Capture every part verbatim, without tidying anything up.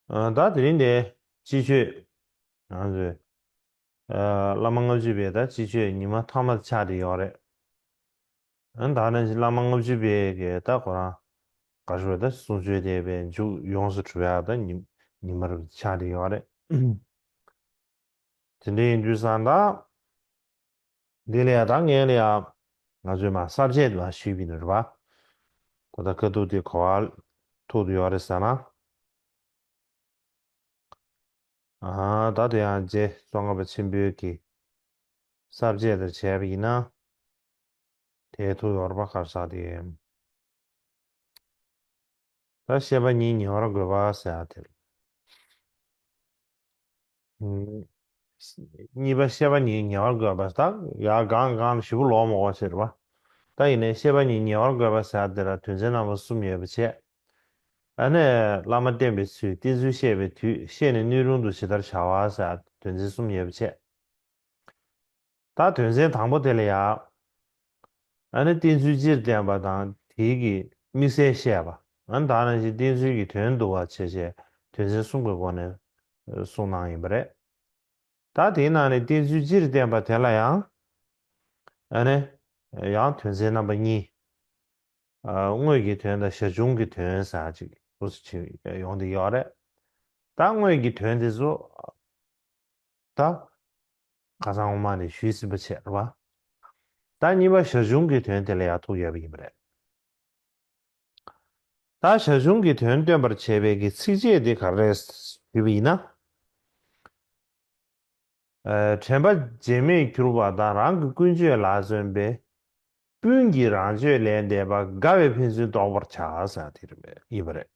ཨ་ད་དེ་རིང་དེ་སྤྱི་ཆོས་ང་ཚོས་ཨ་བླ་མ་ལྔ་བཅུ་པའི་ད་སྤྱི་ཆོས་ཉི་མ་མཐའ་མ་ཆགས་བསྡད་ཡོད་རེད། ཨ་ད་ནང་བཞིན་བླ་མ་ལྔ་བཅུ་པའི་གི་ད་ཁོ་རང་ག་རེ་ཞུ་དགོས་རེད། ད་གསུང་ཆོས་དེ་བས་མཇུག་ཡོངས་སུ་གྲུབ་ཡག་ད་ཉི་ཉི་མ་རུ་ཆགས་བསྡད་ཡོད་རེད། དེ་འདྲ་ཡིན་དུས་ཙང་ད། འདི་ལ་ཡང་ད་ངས་ལ་ཡང་ང་ཚོས་མ་གསར་བརྗེ་ལ་ཞུས་པ་ཡིན་རེད་པ། ད་ལྟ་དཀའ་སྡུག་དེ་ག་པར་ཐུག་བསྡད་ཡོད་རེད་ཟེར་ན། ཨ་ད་དེ་ཡང་རྗེ་ཙོང་ཁ་པ་ཆེན་པོའི་གི་གསར་བརྗེ་དེ་བྱས་པ་ཡིན་ན། དེའི་ཐུག་ཡོད་རེད་པ། ག་རེ་ཟེར་དེ། ད་བཤད་པ་ཉིད་ཉེ་བར་དགོད་པ་ཟེར་ཡག་དེ་རེད། ཨུམ། གཉིས་པ་བཤད་པ་ཉིད་ཉེ་བར་དགོད་པ་ཟེར། ད་ཡར་སྒང་སྒང་ཞེ་པོ་ལོག་མ་དགོས་ཟེར་བ། ད་ཡིན་ནའི་བཤད་པ་ཉིད་ཉེ་བར་དགོད་པ་ཟེར་ཡག་དེ་ལ་དོན་ཚན་རྣམ་པ་གསུམ་ཡོད་པ་བྱས། ཨ་ནི་བླ་མ་བསྟེན་པའི་ཚུལ། བསྟེན་ཚུལ་བཤད་པའི་དུས། བཤད་ནས་སྣོད་རུང་དུ་ཇི་ལྟར་བྱ་བ་ཟེར་ཡག་དོན་ཚན་གསུམ་ཡོད་པ་བྱས། ད་དོན་ཚན་དང་པོ་དེ་ལ་ཡ། ཨ་ནི་བསྟེན་ཚུལ་སྤྱིར་བསྟན་པ་དང་དེའི་གི་དམིགས་བསལ་བཤད་པ། ཨ་ནི་ད་ནང་བཞིན་བསྟེན་ཚུལ་གྱི་དོན་བསྡུ་བ་བྱས་བྱས་དོན་ཚན་གསུམ་གྱི་སྒོ་ནས་གསུངས་གནང་ཡིན་པ་རེད། ད་དེའི་ནང་ནས་བསྟེན་ཚུལ་སྤྱིར་བསྟན་པ་དེ་ལ་ཡང་། ཨ་ནི་ཡང་དོན་ཚན་རྣམ་པ་གཉིས། ཨ་དངོས་ཀྱི་དོན་དང་ཞར་བྱུང་གི་དོན་ཟེར་ཅིག་འདུག་སེ་ཡོང་བསྡད་ཡོད་རེད། ད་དངོས་ཀྱི་དོན་དེ་ཚོ། ད། ཁ་སང་འོག་མ་ནས་ཞུས་ཟིན་པ་བྱས་རེད་བ། ད་གཉིས་པ་ཞར་བྱུང་གི་དོན་དེ་ལ་ཡང་ཐུག་ཡོད་པ་ཡིན་པ་རེད། ད་ཞར་བྱུང་གི་དོན་སྟོན་པར་བྱེད་པའི་གི་ཚིགས་བཅད་འདི་ག་རེ་རེད་ཞུས་པ་ཡིན་ན། ཨ་དྲན་པ་བརྗེད་མེད་གྱུར་པ་དང་རང་གི་ཀུན་སྤྱོད་ལ་བརྩོན་པས། སྤུན་གྱིས་རང་སྤྱོད་ལས་འདས་པ། དགའ་བས་ཕན་ཚུན་བཟློག་པར་བྱ་ཟེར་དེ་རེད་ཡིན་པ་རེད།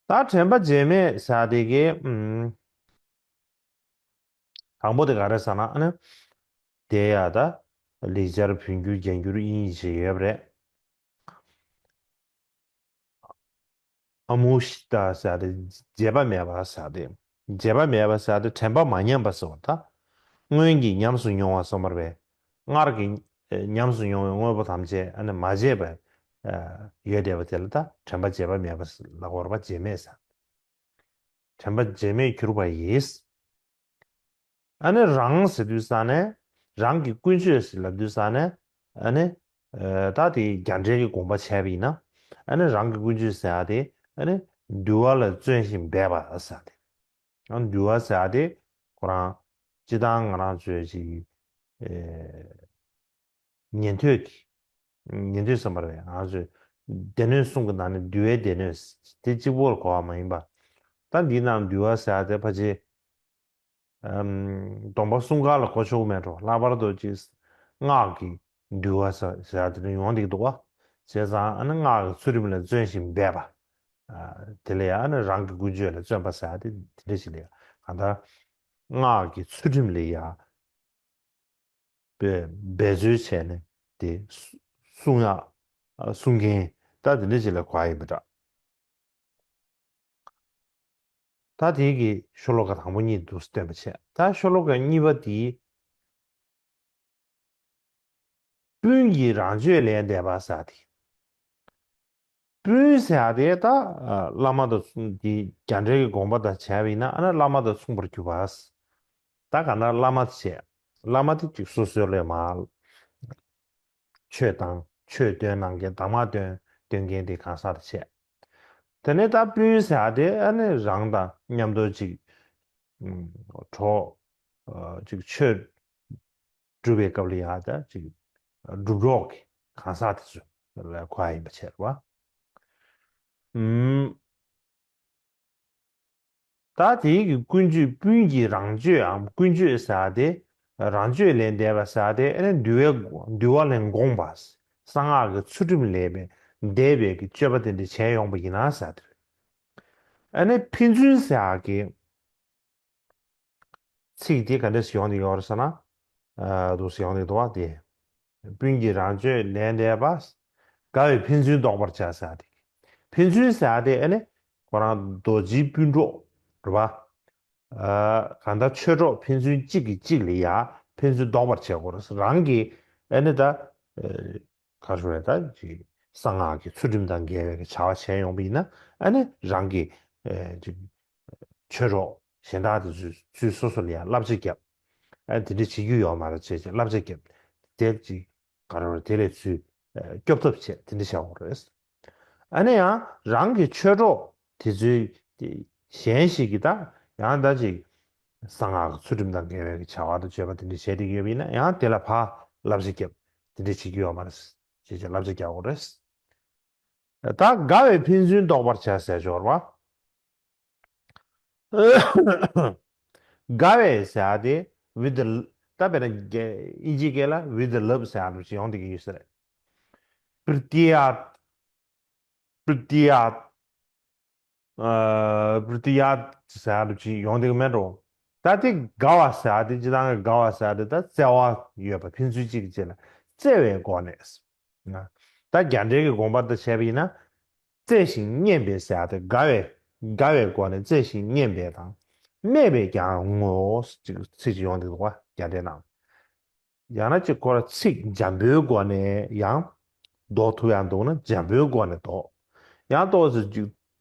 ད་དྲན་པ་བརྗེད་མེད་ཟེར་དེ་གི་ཨུམ། དང་པོ་དེ་ག་རེ་ཟེར་ན་ཨ་ནི། དེ་ཡ་ད་ལེགས་སྦྱར་བོད་འགྱུར་རྒྱ་འགྱུར་དབྱིན་ཡིག་ཅིག་ཡོད་པ་རེད། ཨ་མུ་ཤི་ཏ་ཟེར་དེ་བརྗེད་པ་མེད་པ་ཟེར་དེ། བརྗེད་པ་མེད་པ་ཟེར་དེ་དྲན་པ་མ་ཉམས་པ་ཟེར་བ་ད། སྔོན་གྱི་ཉམས་སུ་མྱོང་བ་གསུངས་པ་རེད། སྔར་གྱི་ཉམས་སུ་མྱོང་བའི་དངོས་པོ་ཐམས་ཅད་ཨ་ནི་མ་བརྗེད་པ་ཡོད་བསྡད་པ་དེ་ལ་ད་དྲན་པ་བརྗེད་པ་མེད་པ་ལབ་དགོས་རེད་པ། བརྗེད་མེད་ཟེར། དྲན་པ་བརྗེད་མེད་གྱུར་པ་ཡིས། ཨ་ནི་རང་ཟེར་དུས་ཙ་ནས་རང་གི་ཀུན་སྤྱོད་ཟེར་ལབ་དུས་ཙ་ནས་ཨ་ནི་ད་དེ་རྒྱ་འགྲེལ་གྱི་དགོངས་པ་བྱས་པ་ཡིན་ན་ཨ་ནི་རང་གི་ཀུན་སྤྱོད་ཟེར་ཡག་དེ་ཨ་ནི་འདུལ་བ་ལ་བརྩོན་ཞིང་འབད་པ་ཟེར་ཡག་དེ། ཨ་འདུལ་བ་ཟེར་ཡག་དེ་ཁོ་རང་སྤྱིར་བཏང་ང་རང་ཚོས་ཅིག་ཨེ། ཉན་ཐོས་ཀྱི། ཉན་ཐོས་བསམ་པ་རེད། ང་ཚོས་སྡེ་སྣོད་གསུམ་གྱི་ནང་ནས་འདུལ་བའི་སྡེ་སྣོད་དེ་གཅིག་པོར་གོ་བ་མ་ཡིན་པ། ད་འདིའི་ནང་འདུལ་བ་ཟེར་ཡག་དེ་ཕལ་ཆེར། ཨམ། སྡོམ་པ་གསུམ་ཀ་ལ་གོ་ཆོག་མེད་འགྲོ། ལྷག་པར་དུ་ཅིག་སྔགས་ཀྱི་འདུལ་བ་ཟེར་ཟེར་ཡག་དེ་འདྲ་ཡོང་བསྡད་ཀྱི་འདུག་བ། བྱས་ཙང་ཨ་ནི་སྔགས་ཀྱི་ཚུལ་ཁྲིམས་ལ་བརྩོན་ཞིང་འབད་པ། ཨ། དེ་ལ་ཡང་ཨ་ནི་རང་གི་ཀུན་སྤྱོད་ལ་བརྩོན་པ་ཟེར་ཡག་དེ་དེ་འདྲ་ཞིག་ལ་ཡང་གང་ལྟར་སྔགས་ཀྱི་ཚུལ་ཁྲིམས་ལ་ཡང་འབད་འབད་རྩོལ་བྱས་ནས་དེ་སྲུང་ཡག་སྲུང་མཁན་ད་དེ་འདྲ་ཞིག་ལ་གོ་ཡ་ཡིན་པ་འདྲ། ད་དེའི་གི་ཤོ་ལོ་ཀ་དང་པོ་གཉིས་འདུག་སྟོན་པ་བྱས། ད་ཤོ་ལོ་ཀ་གཉིས་པ་དེའི་སྤུན་གྱིས་རང་སྤྱོད་ལས་འདས་པ་ཟེར་དེ། སྤུན་ཟེར་ཡག་དེ་ད་བླ་མ་དང་མཚུངས་དེ་རྒྱ་འགྲེལ་གྱི་དགོངས་པ་དང་བྱས་པ་ཡིན་ན་ཨ་ནི་བླ་མ་དང་མཚུངས་པར་གྱུར་པ། ད་ག་ན་བླ་མ་བྱས། བླ་མ་དེ་གཅིག་སོ་སོའི་ལས་མ། ཆོས་དང་ཆོས་སྟོན་གནང་མཁན་གདམས་ངག་སྟོན་སྟོན་མཁན་དེ་གང་ཟག་དེ་བྱས། དེ་ནས་ད་སྤུན་ཟེར་ཡག་དེ་ཨ་ནི་རང་དང་མཉམ་དུ་ཅིག་ཨུམ། གྲོགས་ཨ། ཅིག་ཆོས་སྒྲུབ་པའི་སྐབས་ལ་ཡང་ད་ཅིག་སྒྲུབ་གྲོགས་ཀྱི་གང་ཟག་དེ་ཚོ་ལ་གོ་ཡ་ཡིན་པ་བྱས་རེད་བ། ཨུམ། ད་དེའི་གི་ཀུན་སྤྱོད་སྤུན་གྱིས་རང་སྤྱོད་འམ་ཀུན་སྤྱོད་ཟེར་ཡག་དེ་རང་སྤྱོད་ལས་འདས་པ་ཟེར་ཡག་དེ་ཨ་ནི་འདུལ་བའི་འདུལ་བ་ལས་འགོངས་པ། གསང་སྔགས་ཀྱི་ཚུལ་ཁྲིམས་ལས་པའི་འདས་པའི་གི་སྤྱོད་པ་དེ་འདྲ་བྱས་ཡོང་པ་ཡིན་ན་ཟེར་ཡག་དེ་རེད། ཨ་ནི་ཕན་ཚུན་ཟེར་ཡག་གི་ཚིག་དེ་ག་འདྲ་ཞིག་ཡོང་གི་ཡོད་རེད་ཟེར་ན། ཨ། འདུག་སེ་ཡོང་གི་འདུག་བ་དེ། སྤུན་གྱིས་རང་སྤྱོད་ལས་འདས་པ། དགའ་བས་ཕན་ཚུན་བཟློག་པར་བྱ་ཟེར་ཡག་དེ། ཕན་ཚུན་ཟེར་ཡག་དེ་ཨ་ནི་ཁོ་རང་རྡོ་རྗེའི་སྤུན་གྲོགས་རེད་བ། ཨ། གང་ལྟར་ཆོས་གྲོགས་ཕན་ཚུན་གཅིག་གིས་གཅིག་ལ་ཡ་ཕན་ཚུན་བཟློག་པར་བྱེད་དགོས་རེད། རང་གི་ཨ་ནི་ད། ཨ། ག་རེ་ཞུ་དགོས་རེད། ད་ཅིག་ གསང་སྔགས་ཀྱི་ཚུལ་ཁྲིམས་དང་འགལ་བའི་གི་བྱ་བ་བྱས་ཡོང་པ་ཡིན་ན། ཨ་ནི་རང་གི་ཨེ་ཅིག་ཆོས་གྲོགས་གཞན་དག་དེ་ཚོས་ཚུར་སོ་སོ་ལ་ཡང་བསླབ་བྱ་བརྒྱབ། ཨ་དེ་འདྲ་བྱེད་རྒྱུ་ཡོད་མ་རེད་ཅེས་བསླབ་བྱ་བརྒྱབ། དེ་ཅིག་ག་རེ་རེད། དེ་ལས་ཚུར་ཨེ་སྐྱོབ་ཐབས་བྱས། དེ་འདྲ་བྱ་དགོས་རེད། ཨ་ནི་ཡང་རང་གི་ཆོས་གྲོགས་དེ་ཚོས་གཞན་ཞིག་གིས་ད་ཡང་ད་ཅིག་གསང་སྔགས་ཀྱི་ཚུལ་ཁྲིམས་དང་འགལ་བའི་གི་བྱ་བ་དང་སྤྱོད་པ་དེ་འདྲ་བྱས་བསྡད་ཀྱི་ཡོད་པ་ཡིན་ན། ཡང་དེ་ལ་ཕར་བསླབ་བྱ་བརྒྱབ། དེ་འདྲ་བྱེད་རྒྱུ་ཡོད་མ་རེད་ཅེས་བསླབ་བྱ་རྒྱག་དགོས་རེད། ད་དགའ་བས་ཕན་ཚུན་བཟློག་པར་བྱ་ཟེར་སྦྱོར་བ། དགའ་བས་ཟེར་ཡ་དེ་with the ད་དཔེར་ན་དབྱིན་ཇིའི་སྐད་ལ་with the love ཟེར་ཡ་འདྲ་ཅིག་ཡོང་བསྡད་ཀྱི་ཡོད་ས་རེད། པྲི་ཏི་ཡ། པྲི་ཏི་ཡ། པྲི་ཏི་ཡ་ཟེར་ཡ་འདྲ་ཅིག་ཡོང་བསྡད་ཀྱི་མེད་འགྲོ། ད་དེ་དགའ་བ་ཟེར་ཡ་དེ་སྤྱིར་བཏང་གི་དགའ་བ་ཟེར་ཡ་དེ་ད་བརྩེ་བ་ཡོད་པ། ཕན་ཚུན་གཅིག་གིས་གཅིག་ལ་བརྩེ་བའི་སྒོ་ནས། ད་རྒྱ་འགྲེལ་གྱི་དགོངས་པ་ལྟར་བྱས་པ་ཡིན་ན། བརྩེ་ཞིང་སྙེམས་པའི་ཟེར་ཡ་དེ་དགའ་བའི་དགའ་བའི་སྒོ་ནས་བརྩེ་ཞིང་སྙེམས་པའི་དང་། སྨད་པས་ཀྱང་ངོ་། ཅིག་ཚིག་ཅིག་ཡོང་བསྡད་འདུག་པ། རྒྱ་འགྲེལ་ནང་། ཡང་ན་ཅིག་ཁོ་ར་ཚིག་འཇམ་པོའི་སྒོ་ནས་ཡང་ལྡོག་ཐུབ་ཡ་འདུག་ན་འཇམ་པོའི་སྒོ་ནས་ལྡོག། ཡང་ཏོག་ཙམ་ཅིག་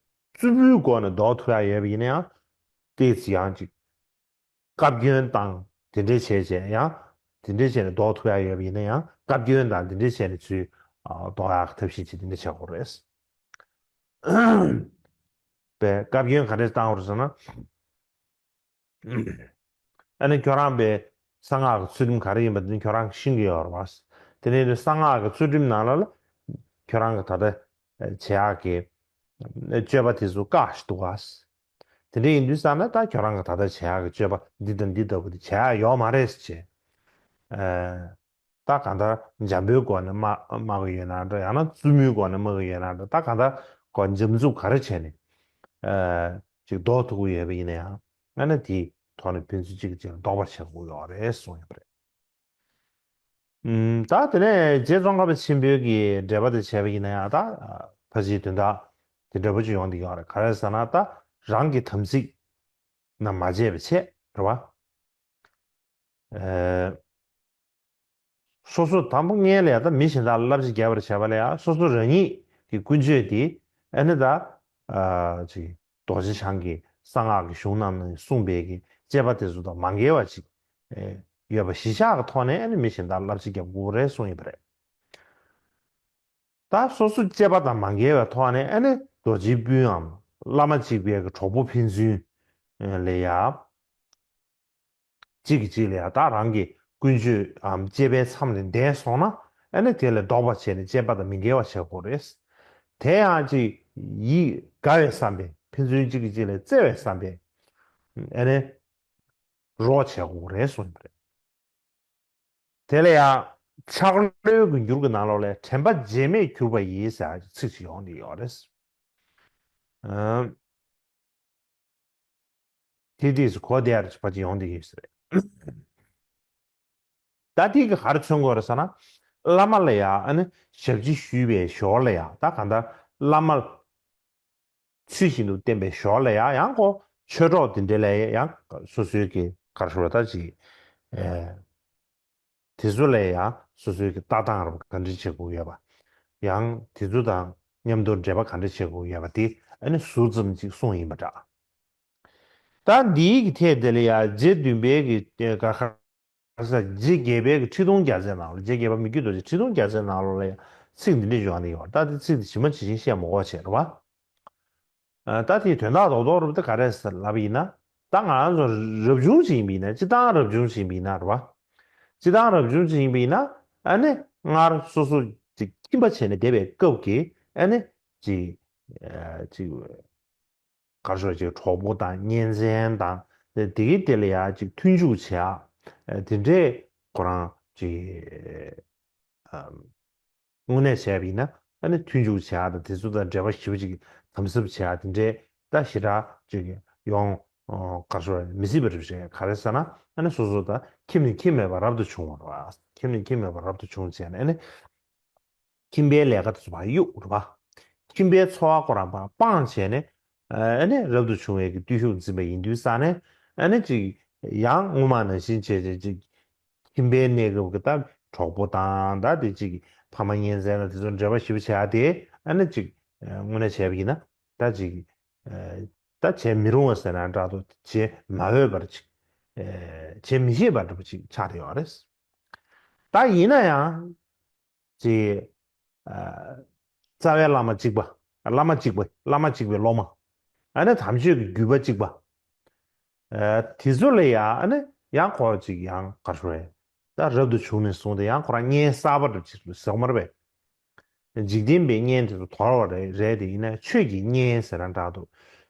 རྩུབ་པོའི་སྒོ་ནས་ལྡོག་ཐུབ་ཡ་ཡོད་པ་ཡིན་ན་ཡང་། ཏོག་ཙམ་ཡང་ཅིག་བཀའ་བཀྱོན་དང་དེ་འདྲས་བྱས་བྱས་ཡང་། དེ་འདྲས་བྱས་ནས་ལྡོག་ཐུབ་ཡ་ཡོད་པ་ཡིན་ན་ཡང་། བཀའ་བཀྱོན་དང་དེ་འདྲས་བྱས་ནས་ཚུར་ལྡོག་ཡ་ཐབས་ཤེས་ཅིག་དེ་འདྲས་བྱེད་དགོས་རེད། པས་བཀའ་བཀྱོན་ག་འདྲས་བཏང་དགོས་རེད་ཟེར་ན། ཨ་ནི་ཁྱོད་རང་པའི་གསང་སྔགས་ཀྱི་ཚུལ་ཁྲིམས་ག་རེ་ཡིན་པ་དེ་ཁྱོད་རང་གིས་ཤེས་ཀྱི་ཡོད་རེད་པ། དེ་ནས་གསང་སྔགས་ཀྱི་ཚུལ་ཁྲིམས་ནང་ལ་ལ་ཁྱོད་རང་གི་ད་ལྟ་བྱེད་ཡག་གི་སྤྱོད་པ་དེ་ཚོ་བཀག་ཞིག་འདུག་ག། དེ་འདྲ་ཡིན་དུས་ཙང་ན་ད་ཁྱོད་རང་གི་ད་ལྟ་བྱེད་ཡག་གི་སྤྱོད་པ་འདི་དང་འདི་ལྟ་བུ་དེ་བྱེད་ཡག་ཡོད་མ་རེད་ཅེས། ད་གང་ལྟར་འཇམ་པོའི་སྒོ་ནས་སྨྲ་སྨྲ་གི་ཡོད་ན་འདྲ། ཡང་ན་རྩུབ་མོའི་སྒོ་ནས་སྨྲ་གི་ཡོད་ན་འདྲ། ད་གང་ལྟར་ཁོ་འཇམ་རྩུབ་ག་རེ་བྱས་ནས་ཅིག་ལྡོག་ཐུབ་ཀྱི་ཡོད་པ་ཡིན་ན་ཡང་། ཨ་ནི་དེའི་ཐོག་ནས་ཕན་ཚུན་གཅིག་གིས་གཅིག་ལ་ལྡོག་པར་བྱེད་དགོས་ཡོད་རེད་གསུངས་ཡོད་པ་རེད། ཨུམ། ད་དེ་ནས་རྗེ་ཙོང་ཁ་པ་ཆེན་པོའི་གི་འགྲེལ་པ་དེ་བྱས་པ་ཡིན་ན་ཡང་། ད་ཕལ་ཆེར་དོན་དག་དེ་འདྲ་པོ་ཅིག་ཡོང་བསྡད་ཡོད་རེད། ག་རེ་ཟེར་ན། ད་རང་གི་དམ་ཚིག་རྣམས་མ་བརྗེད་པ་བྱས་རེད་པ། ཨེ། སོ་སོ་དང་པོ་སྔོན་ལ་ཡང་ད་མི་གཞན་དག་ལ་བསླབ་བྱ་བརྒྱབ་པར་བྱས་པ་ལ་ཡང་། སོ་སོ་རང་ཉིད་ཀྱི་ཀུན་སྤྱོད་དེ་ཨ་ནི་ད་ཨ་ཅིག་རྡོ་རྗེ་འཆང་གི་གསང་སྔགས་ཀྱི་གཞུང་རྣམས་ནས་གསུངས་པའི་གི་བཅས་པ་དེ་ཚོ་དང་མ་འགལ་བ་ཅིག་ཨེ་ཡོད་པ་གཞི་བཞག་གི་ཐོག་ནས། ཨ་ནི་མི་གཞན་དག་ལ་བསླབ་བྱ་བརྒྱབ་དགོས་རེད་གསུངས་ཡོད་པ་རེད། ད་སོ་སོ་བཅས་པ་དང་མ་འགལ་བའི་ཐོག་ནས། ཨ་ནི་རྡོ་རྗེའི་སྤུན་འམ་བླ་མ་གཅིག་པའི་གི་གྲོགས་པོ་ཕན་ཚུན་ལ་ཡང་། གཅིག་གིས་གཅིག་ལ་ཡང་ད་རང་གི་ཀུན་སྤྱོད་འམ་བཅས་པའི་མཚམས་ལས་འདས་སོང་ན། ཨ་ནི་དེ་ལས་ལྡོག་པ་བྱས་ནས་བཅས་པ་དང་མི་འགལ་བ་བྱེད་དགོས་རེད། དེ་ཡང་ཅིག་ཡིད་དགའ་བའི་བསམ་པས། ཕན་ཚུན་གཅིག་གིས་གཅིག་ལ་བརྩེ་བའི་བསམ་པས་ཨ་ནི་རོགས་བྱེད་དགོས་རེད་གསུངས་པ་རེད། དེ་ལ་ཡང་ཕྱག་ལེའུ་གི་འགྱུར་གྱི་ནང་ལོགས་ལས་དྲན་པ་བརྗེད་མེད་གྱུར་པ་ཡིས་ཟེར་ཚིག་ཅིག་ཡོང་ནི་ཡོད་རེད། ཨམ། དེ་དུས་སུ་གོ་བདེ་བ་ཅིག་ཡོང་བསྡད་ཀྱི་ཡོད་ས་རེད། ད་དེ་གིས་ག་རེ་མཚོན་གྱི་ཡོད་རེད་ཟེར་ན། བླ་མ་ལ་ཡང་ཨ་ནི་ཞབས་ཕྱི་ཞུས་པའི་ཞོར་ལ་ཡང་། ད་གང་ལྟར་བླ་མ་ཚུལ་བཞིན་དུ་བསྟེན་པའི་ཞོར་ལ་ཡང་། ཡང་ཁོ་ཆོས་གྲོགས་དེ་འདྲ་ལ་ཡང་སོ་སོའི་གི་ག་རེ་ཞུ་དགོས་རེད། ད་ཅིག་ཨེ། དེ་ཚོ་ལ་ཡང་སོ་སོའི་གི་ལྟ་སྟངས་རབ་ག་འདྲ་བྱེད་དགོས་ཡོད་པ། ཡང་དེ་ཚོ་དང་མཉམ་དུ་འབྲེལ་བ་ག་འདྲ་བྱེད་དགོས་ཡོད་པ་དེ་ཨ་ནི་ཟུར་ཙམ་ཅིག་གསུངས་ཡིན་པ་འདྲ། ད་འདིའི་གི་ཐད་དེ་ལ་ཡང་རྗེ་བདུན་པའི་གི་ག་ཁ་ས་རྗེ་བརྒྱད་པའི་གི་ཁྲི་སྟོང་རྒྱ་མཚོའི་ནང་ལ། རྗེ་བརྒྱད་པ་མི་བསྐྱོད་རྡོ་རྗེ་ཁྲི་སྟོང་རྒྱ་མཚོའི་ནང་ལོགས་ལ་ཡང་ཚིག་འདི་འདྲ་ཞིག་ཡོང་གི་ཡོད་རེད། ད་དེ་ཚིག་དེ་ཇི་མ་ཇི་བཞིན་བཤད་མི་དགོས་བྱས་རེད་པ། ཨ། ད་དེའི་དོན་དག་རྡོག་རྡོག་རེད་པ། དེ་ག་རེ་ཟེར་ལབ་པ་ཡིན་ན། ད་ང་རང་ཚོ་རབ་བྱུང་ཅིག་ཡིན་པ་ཡིན་ན། སྤྱིར་བཏང་རབ་བྱུང་ཅིག་ཡིན་པ་ཡིན་ན་རེད་པ། སྤྱིར་བཏང་རབ་བྱུང་ཅིག་ཡིན་པ་ཡིན་ན། ཨ་ནི་སྔར་སོ་སོ་ཅིག་ཁྱིམ་པ་བྱས་ནས་བསྡད་པའི་སྐབས་ཀྱི་ཨ་ནི་ཅིག་ཨ་ཅིག་ག་རེ་ཞུ་དགོས་རེད། ཅིག་གྲོགས་པོ་དང་གཉེན་ཚན་དང་། དེ་དེ་གའི་དེ་ལ་ཡང་ཅིག་མཐུན་འཇུག་བྱེད་ཡ། དེ་འདྲའི་ཁོ་རང་ཅིག་ཨ། དངོས་གནས་བྱས་པ་ཡིན་ན་ཨ་ནི་མཐུན་འཇུག་བྱེད་ཡ་དང་། དེ་ཚོ་དང་འབྲེལ་བ་ཞེ་པོ་ཅིག་དམ་ཟབ་བྱེད་ཡ་དེ་འདྲའི་ད་ཞེ་དྲག་ཅིག་ཡོང་། ཨོ། ག་རེ་ཞུ་དགོས་རེད། མི་སྲིད་པ་རེད་པ། ག་རེ་ཟེར་ན། ཨ་ནི་སོ་སོ་དང་ཁྱིམ་ནས་ཁྱིམ་མེད་པར་རབ་ཏུ་བྱུང་བ་རེད་པ། ཁྱིམ་ནས་ཁྱིམ་མེད་པར་རབ་ཏུ་བྱུང་བྱས་ནས། ཨ་ནི་ཁྱིམ་པའི་ལས་ཀ་དེ་ཚོ་ཕར་གཡུག་རེད་པ། ཁྱིམ་པའི་འཚོ་བ་ཁོ་རང་ཕར་སྤངས་བྱས་ནས། ཨ་ནི་རབ་ཏུ་བྱུང་བའི་གི་བརྟུལ་ཞུགས་འཛིན་པ་ཡིན་དུས་ཙང་ནས། ཨ་ནི་ཅིག་ཡང་སྔོན་མ་ནང་བཞིན་བྱས་བྱས་ཅིག་ཁྱིམ་པའི་གནས་སྐབས་ཀྱི་ད་གྲོགས་པོ་དང་། ད་དེ་ཅིག་ ཕ་མ་གཉེན་ཚན་ལ་དེ་ཚོ་འབྲེལ་བ་ཞིབ་པོ་བྱེད་ཡ་དེ་ཨ་ནི་ཅིག་དངོས་གནས་བྱས་པ་ཡིན་ན་ད་ཅིག་ད་བྱེད་མི་རུང་བ་ཟེར་ན་འདྲ་འདུག་བྱེད་མ་འོས་པར་ཅིག་བྱེད་མི་ཤེས་པ་འདྲ་པོ་ཅིག་ཆགས་བསྡད་ཡོད་རེད། ད་ཡིན་ན་ཡང་ཅིག་རྩ་བའི་བླ་མ་གཅིག་པ། བླ་མ་གཅིག་པ། བླ་མ་གཅིག་པའི་སློབ་མ། ཨ་ནི་དམ་ཆོས་ཀྱི་བརྒྱུད་པ་གཅིག་པ། དེ་ཚོ་ལ་ཡང་ཨ་ནི་ཡང་ཁོ་ཅིག་ཡང་ག་རེ་ཟེར། ད་རབ་ཏུ་བྱུང་ནས་བཟུང་སྟེ་ཡང་ཁོ་རང་གཉེན་གསར་པ་འདྲ་ཅིག་ཟེར་གོ་མ་རེད་པས། འཇིག་རྟེན་པའི་གཉེན་དེ་ཚོ་དོར་བ་རེད་རེད་དེ་ཡིན་ན་ཆོས་ཀྱི་གཉེན་ཟེར་ན་འདྲ་འདུག་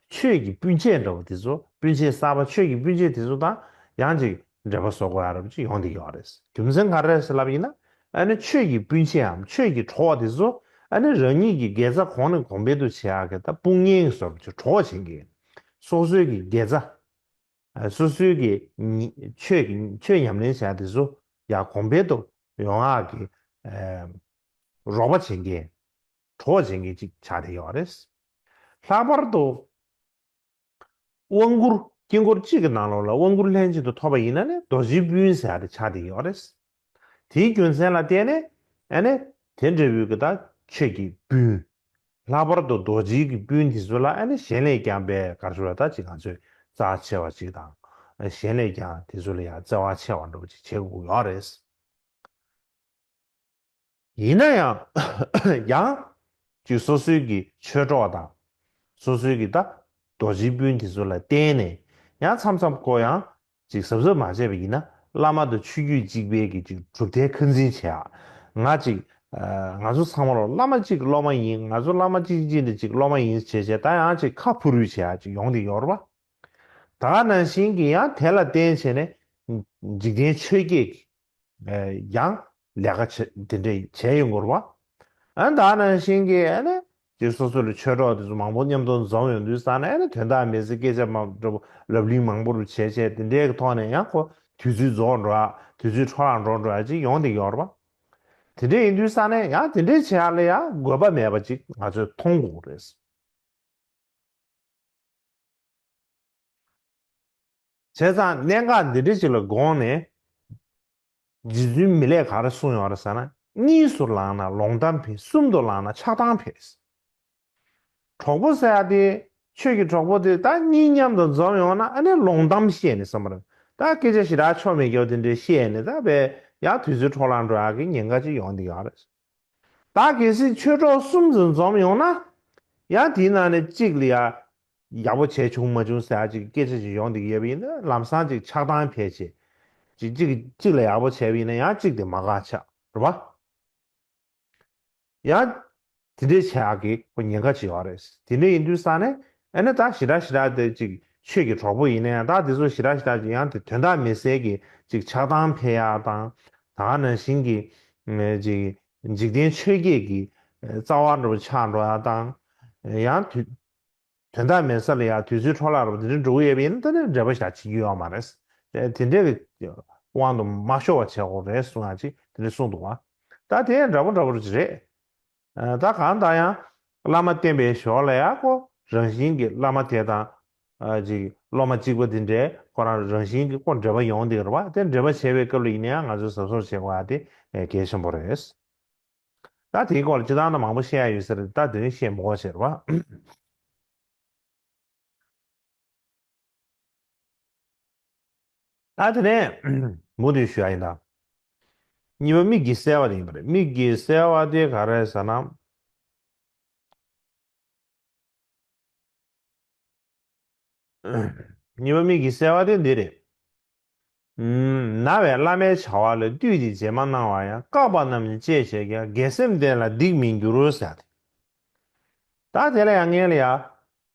ཆོས་ཀྱི་སྤུན་མཆེད་འདྲ་བོ་དེ་ཚོ་སྤུན་མཆེད་གསར་པ་ཆོས་ཀྱི་སྤུན་མཆེད་དེ་ཚོ་དང་ཡང་ཅིག་འབྲེལ་བ་བཟོ་དགོས་ཡ་འདྲ་བོ་ཅིག་ཡོང་བསྡད་ཡོད་རེད། རྒྱུ་མཚན་ག་རེ་རེད་ཟེར་ལབ་ཡིན་ན་ཨ་ནི་ཆོས་ཀྱི་སྤུན་མཆེད་འམ་ཆོས་ཀྱི་གྲོགས་དེ་ཚོ་ཨ་ནི་རང་ཉིད་ཀྱི་དགེ་རྩ་གོང་ནས་གོང་འཕེལ་དུ་བྱེད་ཡག་གི་ད་དཔུང་གཉེན་བཟོ་འདྲ་བོ་ཅིག་གྲོགས་བྱེད་མཁན། སོ་སོའི་གི་དགེ་རྩ། སོ་སོའི་གི་ཉི་ཆོས་ཀྱི་ཆོས་ཉམས་ལེན་བྱ་དེ་ཚོ་ཡང་གོང་འཕེལ་དུ་ཡོང་ཡག་གི་རོགས་པ་བྱེད་མཁན། གྲོགས་བྱེད་མཁན་ཅིག་ཆགས་བསྡད་ཡོད་རེད། ལྷག་པར་དུ་དབང་བསྐུར་དཀྱིལ་འཁོར་གཅིག་གི་ནང་ལོགས་ལ་དབང་བསྐུར་ལྷན་ཅིག་ཏུ་ཐོབ་པ་ཡིན་ན་ནི་རྡོ་རྗེའི་སྤུན་ཟེར་ཡག་དེ་ཆགས་བསྡད་ཡོད་རེད། དེའི་རྒྱུ་མཚན་ལ་བརྟེན་ནས་ཨ་ནི་དེ་འདྲ་བོའི་གི་ད་ཆོས་ཀྱི་སྤུན། ལྷག་པར་དུ་རྡོ་རྗེའི་གི་སྤུན་དེ་ཚོ་ལ་ཨ་ནི་གཞན་ལས་ཀྱང་དཔེ་ག་རེ་ཟེར་ད་ཅིག་ང་ཚོས་རྩ་ཆེ་བ་ཅིག་དང་གཞན་ལས་ཀྱང་དེ་ཚོ་ལ་ཡང་བརྩེ་བ་ཆེ་བ་འདྲ་བོ་ཅིག་བྱེད་དགོས་ཡོད་རེད། ཡིན་ན་ཡང་ཡང་ཅིག་སོ་སོའི་གི་ཆོས་གྲོགས་དང་སོ་སོའི་གི་ད་རྡོ་རྗེའི་སྤུན་དེ་ཚོ་ལ་བརྟེན་ནས་ཡང་མཚམས་མཚམས་ཁོ་ཡང་ཅིག་གཟབ་གཟབ་མ་བྱས་པ་ཡིན་ན་བླ་མ་དང་ཆོས་བརྒྱུད་གཅིག་པའི་གི་ཅིག་གྲུབ་མཐའི་ཁ་འཛིན་བྱེད་ཡག་ང་ཅིག་ང་ཚོ་ཚང་མ་ལོ་བླ་མ་གཅིག་གི་སློབ་མ་ཡིན། ང་ཚོ་བླ་མ་གཅིག་གཅིག་འདི་གཅིག་སློབ་མ་ཡིན་བྱས་བྱས་ད་ཡང་ཅིག་ཁ་ཕུ་རུལ་བྱེད་ཡག་ཅིག་ཡོང་བསྡད་ཡོད་རེད་པ། ད་ག་ནང་བཞིན་གྱི་ཡང་དེ་ལ་བརྟེན་བྱས་ནས་འཇིག་རྟེན་ཆོས་བརྒྱད་ཀྱི་ཡང་ལས་ཀ་བྱེད་དེ་འདྲ་བྱས་ཡོང་གི་རེད་པ། ཨ་ནི་ད་ག་ནང་བཞིན་གྱི་ཨ་ནི་ཅིག་སོ་སོ་ལ་ཆོས་གྲོགས་དེ་ཚོ་མང་པོ་མཉམ་དུ་འཛོམས་ཡོང་དུས་ཙང་ནས་ཨ་ནི་དོན་དག་མེད་ཚེ་སྐད་ཆ་མང་པོ་ལབ་གླེང་མང་པོ་རུ་བྱས་བྱས་དེ་འདྲའི་གི་ཐོག་ནས་ཡང་ཁོ་དུས་ཚོད་རྫོགས་འགྲོ་ཡག་དུས་ཚོད་འཕྲོ་བརླག་འགྲོ་འགྲོ་ཡག་ཅིག་ཡོང་བསྡད་ཡོད་རེད་པ། དེ་འདྲ་ཡིན་དུས་ཙང་ནས་ཡང་དེ་འདྲའི་བྱེད་ཡག་ལ་ཡང་དགོས་པ་མེད་པ་ཅིག་ང་ཚོས་མཐོང་དགོས་རེད། བྱས་ཙང་གནད་འགག་འདི་འདྲ་ཅིག་ལ་དགོངས་ནས་རྗེ་བཙུན་མི་ལས་ག་རེ་གསུངས་ཡོད་རེད་ཟེར་ན། གཉིས་སུ་ལངས་ན་ལོང་གཏམ་འཕེལ། གསུམ་དུ་ལངས་ན་ཆགས་སྡང་འཕེལ། གྲོགས་པོ་ཟེར་ཡག་དེ་ཆོས་ཀྱི་གྲོགས་པོ་དེ་ད་གཉིས་མཉམ་དུ་འཛོམས་ཡོང་ན་ཨ་ནི་ལོང་གཏམ་བཤད་ནས་བསམ་པ་རེད། ད་སྐད་ཆ་ཞེ་དྲག་ཆོ་མེད་རྒྱུ་དེ་འདྲ་བཤད་ནས་ད་བས་ཡང་དུས་ཚོད་འཕྲོ་བརླག་འགྲོ་ཡག་གི་ཉེན་ཁ་ཅིག་ཡོང་བསྡད་ཡོད་རེད། ད་གལ་སྲིད་ཆོས་གྲོགས་གསུམ་ཙམ་འཛོམས་ཡོང་ན། ཡང་དེའི་ནང་ནས་གཅིག་ལ་ཡ་ཡག་པོ་བྱས་བྱུང་མ་བྱུང་ཟེར་ཡ་ཅིག་སྐད་ཆ་ཅིག་ཡོང་བསྡད་ཀྱི་ཡོད་པ་ཡིན་ན་ལམ་སང་ཅིག་ཆགས་སྡང་འཕེལ་བྱས། ཅིག་གཅིག་གཅིག་ལ་ཡག་པོ་བྱས་པ་ཡིན་ན་ཡང་གཅིག་དེ་མ་དགའ་ཆགས་རེད་པ། ཡང་དེ་འདྲའི་བྱེད་ཡག་གི་ཁོ་ཉེན་ཁ་ཅིག་ཡོད་རེད། དེ་འདྲ་ཡིན་དུས་ཙང་ནས་ཨ་ནི་ད་ཞེ་དྲག་ཞེ་དྲག་དེ་ཅིག་ཆོས་ཀྱི་གྲོགས་པོ་ཡིན་ན་ཡང་ད་དེ་ཚོ་ཞེ་དྲག་ཞེ་དྲག་ཅིག་ཡང་དེ་དོན་དག་མེད་སའི་གི་ཅིག་ཆགས་སྡང་འཕེལ་ཡག་དང་། ད་ག་ནང་བཞིན་གྱི་ཅིག་འཇིག་རྟེན་ཆོས་བརྒྱད་ཀྱི་རྩ་བ་འདྲ་པོ་ཆགས་འགྲོ་ཡག་དང་། ཡང་དུས་དོན་དག་མེད་ས་ལ་ཡང་དུས་ཚོད་འཕྲོ་བརླག་འདྲ་པོ་དེ་འདྲ་འགྲོ་གི་ཡོད་པ་ཡིན་ན་ད་ནི་འབྲེལ་བ་བཞག་བྱེད་རྒྱུ་ཡོད་མ་རེད། དེ་འདྲའི་གི་དབང་དུ་མ་ཤོར་བ་བྱེད་དགོས་རེད་གསུང་ཡག་ཅིག་དེ་འདྲ་གསུངས་འདུག་བ། ད་དེ་འདྲ་པོ་འདྲ་པོ་ཅིག་རེད། ད་གང་ལྟར་ཡང་བླ་མ་བསྟེན་པའི་ཞོར་ལ་ཡང་ཁོ་རང་བཞིན་གྱིས་བླ་མ་དེ་དང་ཅིག་སློབ་མ་གཅིག་པ་དེ་འདྲའི་ཁོ་རང་རང་བཞིན་གྱིས་ཁོ་འབྲེལ་བ་ཡོང་བསྡད་ཀྱི་རེད་བ། དེ་འབྲེལ་བ་བྱས་པའི་སྐབས་ལ་ཡིན་ན་ཡང་ང་ཚོས་གཟབ་གཟབ་བྱེད་དགོས་ཡག་དེ་གལ་ཆེན་པོ་རེད། ད་དེའི་སྐོར་ལ་སྤྱིར་བཏང་ན་མང་པོ་བཤད་ཡག་ཡོད་ས་རེད། ད་དེ་རིང་བཤད་མི་དགོས་བྱས་རེད་བ། ད་དེ་ནས་མུ་མཐུད་ཞུ་ཡག་ཡིན་ད། གཉིས་པ་མིག་གི་གསལ་བ་དེ་ཡིན་པ་རེད། མིག་གི་གསལ་བ་དེ་ག་རེ་རེད་ཟེར་ན། གཉིས་པ་མིག་གི་གསལ་བ་དེ་འདི་རེད། ན་བས་བླ་མའི་བྱ་བ་ལ་བཏུད་དེ་རྗེས་མ་གནང་བ་ཡང་། བཀག་པ་རྣམས་ནི་བཅད་བྱས་ཀྱང་། དགེ་སེམས་ལྡན་ལ་སྡིག་མི་འགྱུར་ཟེར་ཏེ། ད་དེ་ལ་ཡང་སྔོན་ལ་ཡང་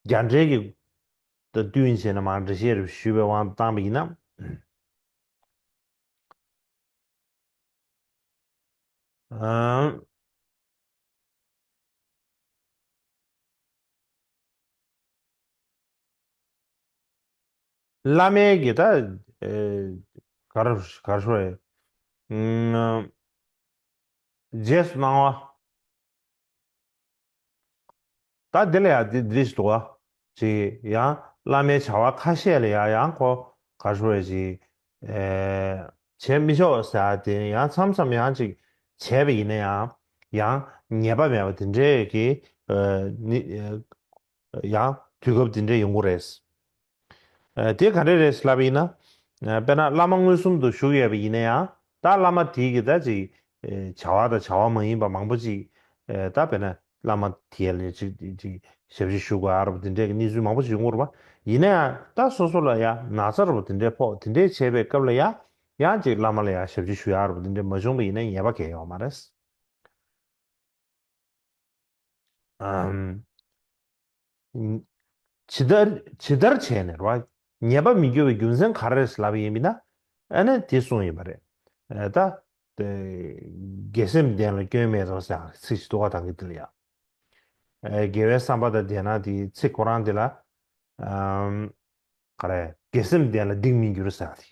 རྒྱ་འགྲེལ་གྱི་དང་བསྟུན་བྱས་ནས་མར་འགྲེལ་བཤད་རེ་ཞུས་པའི་དབང་དུ་བཏང་པ་ཡིན་ན། ཨང་། བླ་མའི་གི་ད་ཨེ་ག་རེ་ག་རེ་ཞུ་དགོས་རེད། ཨང་། རྗེས་སུ་གནང་བ། ད་འདི་ལ་ཡང་འདི་འདི་རེད་ཞིག་འདུག་བ། ཅིག་ཡང་བླ་མའི་བྱ་བ་ཁ་ཤས་ལ་ཡང་ཡང་ཁོ་ག་རེ་ཞུ་དགོས་རེད། ཅིག་ཨེ་བྱེད་མི་ཆོག་ཟེར་ཡག་དེ་ཡང་མཚམས་མཚམས་ཡང་ཅིག་བྱས་པ་ཡིན་ན་ཡང་ ཡང་ཉེས་པ་མེད་པ་དེ་འདྲའི་གི་ཨ་ནི་ཨ་ཡང་དུས་སྐབས་དེ་འདྲའི་ཡོང་གི་རེད། ཨ་དེ་ག་འདྲ་རེད་ལབ་ཡིན་ན། ཨ་དཔེར་ན་བླ་མ་མངོན་སུམ་དུ་བཞུགས་ཡོད་པ་ཡིན་ན་ཡང་ད་བླ་མ་དེའི་གི་ད་ཅིག་ཨ་བྱ་བ་དང་བྱ་བ་མ་ཡིན་པ་མང་པོ་ཅིག་ཨ་ད་དཔེར་ན་བླ་མ་དེ་ལ་ཅིག་ཅིག་ཞབས་ཕྱི་ཞུ་དགོས་ཨ་རོ་དེ་འདྲའི་གི་གནས་ཚུལ་མང་པོ་ཞིག་ཡོང་གི་རེད་པ། ཡིན་ན་ཡང་ད་སོ་སོ་ལ་ཡང་ན་ཚ་རོ་དེ་འདྲའི་ཕོག་དེ་འདྲའི་བྱས་པའི་སྐབས་ལ་ཡང་ཡང་ཅིག་བླ་མ་ལ་ཡང་ཞབས་ཕྱི་ཞུ་ཡ་རོ་དེ་འདྲའི་མ་བྱུང་པ་ཡིན་ན་ཉེས་པ་གང་ཡང་ཡོད་མ་རེད། ཨམ། ཇི་ལྟར་ཇི་ལྟར་བྱས་ནས་རེད་བ། ཉེས་པ་མི་འགྱུར་བའི་རྒྱུ་མཚན་ག་རེ་རེད་ལབ་ཡིན་པ་ཡིན་ན། ཨ་ནི་དེ་གསུངས་ཡིན་པ་རེད། ཨ་ད། དེ། དགེ་སེམས་ལྡན་ལ་སྐྱོན་མེད་དོ་ཟེར་ཚིག་ཞིག་འདུག་བ་དང་གི་དེ་ལ་ཡ། ཨ་དགེ་བའི་བསམ་པ་དང་ལྡན་ན་དེ་ཚིག་ཁོ་རང་དེ་ལ། ཨམ། ག་རེ། དགེ་སེམས་ལྡན་ལ་སྡིག་མི་འགྱུར་ཟེར་བ་དེ།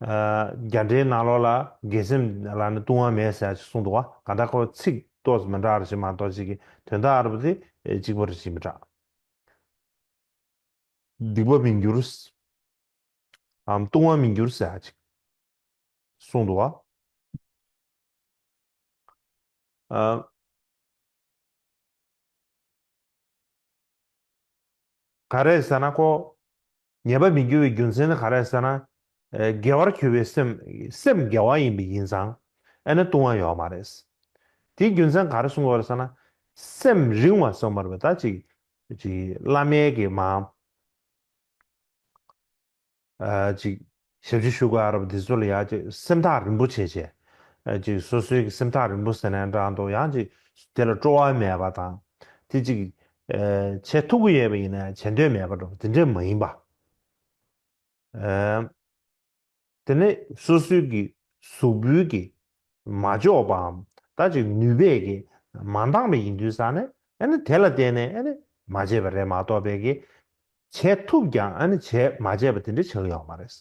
ཨ་རྒྱ་འགྲེལ་ནང་ལོགས་ལ་དགེ་སེམས་ལ་ནི་ལྟུང་བ་མེད་ཟེར་ཅིག་གསུངས་འདུག་བ། གང་ལྟར་ཁོ་ཚིག་ཏོག་ཙམ་མི་འདྲ་བ་ཞིག་མ་གཏོགས་ཅིག་གི་དོན་དག་ཨ་རུ་དེ་གཅིག་པ་རེད་ཅིག་མི་འདྲ། སྡིག་པ་མི་འགྱུར། ཨམ་ལྟུང་བ་མི་འགྱུར་ཟེར་ཅིག་གསུངས་འདུག་བ། ཨ། ག་རེ་ཟེར་ན་ཁོ། ཉེས་པ་མི་འགྱུར་བའི་རྒྱུ་མཚན་ནི་ག་རེ་ཟེར་ན། ཨེ་དགེ་བར་གྱུར་པའི་སེམས་སེམས་དགེ་བ་ཡིན་པ་ཡིན་ཙང་། ཨ་ནི་ལྟུང་བ་ཡོད་མ་རེད། དེའི་རྒྱུ་མཚན་ག་རེ་གསུངས་པ་རེད་ཟེར་ན། སེམས་རིང་བ་གསུངས་པ་རེད་པ། ད་ཅིག་ཅིག་བླ་མའི་གི་མ། ཨ་ཅིག་ཞབས་ཕྱི་ཞུ་དགོས་ཨ་རབ་འདི་ཚོ་ལ་ཡང་ཅིག་སེམས་ཐག་རིང་པོ་བྱས་བྱས། ཨ་ཅིག་སོ་སོའི་གི་སེམས་ཐག་རིང་པོ་ཟེར་ནའི་འདྲ་འདུག་ཡང་ཅིག་དེ་ལ་སྤྲོ་བ་མེད་པ་དང་། དེ་ཅིག་ཨ་བྱེད་ཐུབ་ཀྱི་ཡོད་པ་ཡིན་ན་བྱེད་འདོད་མེད་པ་འདྲ་པོ་དེ་འདྲས་མ་ཡིན་པ། ཨ། དེ་ནས་སོ་སོའི་གི་གཟུགས་པོའི་གི་མ་ལྕོགས་པའམ་ད་ཅིག་ནུས་པས་གི་མ་འདང་བ་ཡིན་དུས་ཙང་ནས་ཨ་ནི་དེ་ལ་བརྟེན་ནས་ཨ་ནི་མ་བྱས་པ་རེད་མ་གཏོགས་པའི་གི་བྱས་ཐུབ་ཀྱང་ཨ་ནི་བྱས་མ་བྱས་པ་དེ་འདྲ་ཆགས་ཡོད་མ་རེད།